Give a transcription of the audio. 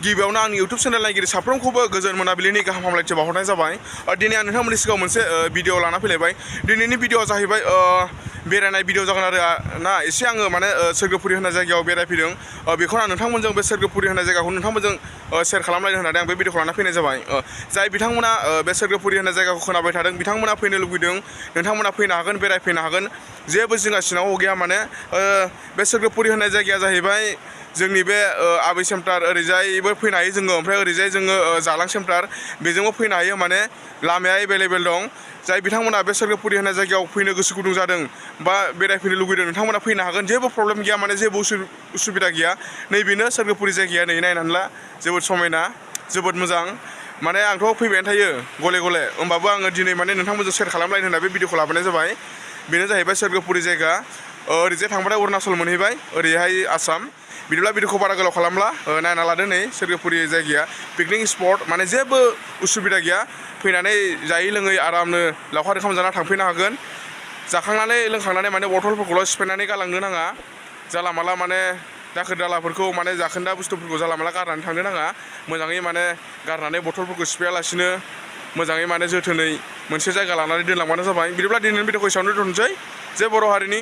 गिबियावनो आंनि YouTube channel नायगिरि साफ्रोमखौबो गोजोन मोनाबिलिनि गाहाम हामलायथि बावहरनाय जाबाय। दिनै आं नोंथांमोननि सिगाङाव मोनसे भिडिअ लाना फैलायबाय। दिनैनि भिडिअआ जाहैबाय बेरायनाय भिडिअ जागोन आरो ना। एसे आङो माने सोरगोफुरि होननाय जायगायाव बेरायफैदों। बेखौनो आं नोंथांमोनजों बे सोरगोफुरि होननाय जायगाखौ नोंथांमोनजों शेयार खालामलायनो होननानै आं बे भिडिअखौ लाना फैनाय जाबाय। जाय बिथांमोना बे सोरगोफुरि होननाय जायगाखौ खोनाबाय थादों बिथांमोना फैनो लुबैदों, नोंथांमोना फैनो हागोन, बेरायफैनो हागोन, जेबो जिंगा सिनांगौ गैया। माने बे सोरगोफुरि होननाय जायगाया जाहैबाय जोंनि बे आबै सेन्टार ओरैजायबो फैनो हायो जोङो, ओमफ्राय ओरैजाय जोङो जालां सेन्टार बेजोंबो फैनो हायो। माने लामाया एभेलेबेल दं। जाय बिथांमोना बे सोरगोफुरि होननाय जायगायाव फैनो गोसो गुदुं जादों बा बेरायफैनो लुबैदों नोंथांमोना फैनो हागोन, जेबो प्रब्लेम गैया, माने जेबो उसुबिदा गैया। नैबेनो सोरगोफुरि जायगाया, नै नायनानै ला, जोबोद समायना, जोबोद मोजां। माने आंथ' फैबायानो थायो गले गले, होमबाबो आङो दिनै माने नोंथांमोनजों शेयार खालामलायनो होनना बे भिडिअखौ लाबोनाय जाबाय। बेनो जाहैबाय सोरगोफुरि जायगा। ओरैजाय थांबाथाय अरुणाचल मोनहैबाय, ओरैहाय आसाम। बिदिब्ला भिडिअखौ बारा गोलाव खालामला, नायना लादो। नै सोरगोफुरि जायगाया पिकनिक स्पट, माने जेबो उसुबिदा गैया। फैनानै जायै लोङै आरामनो लावखार ओंखाम जाना थांफैनो हागोन। जाखांनानै लोंखांनानै माने बथलफोरखौल' सिफायनानै गालांनो नाङा। जाला माला माने दाखोर दालाफोरखौ, माने जाखोन्दा बुस्थुफोरखौ जाला माला गारनानै थांनो नाङा। मोजाङै माने गारनानै बथलफोरखौ सिफायालासिनो मोजाङै माने जोथोनै मोनसे जायगा लानानै दोनलांबानो जाबाय। बिदिब्ला दिनैनि भिडिअखौ एसेयावनो दोनथ'नोसै। जे बर' हारिनि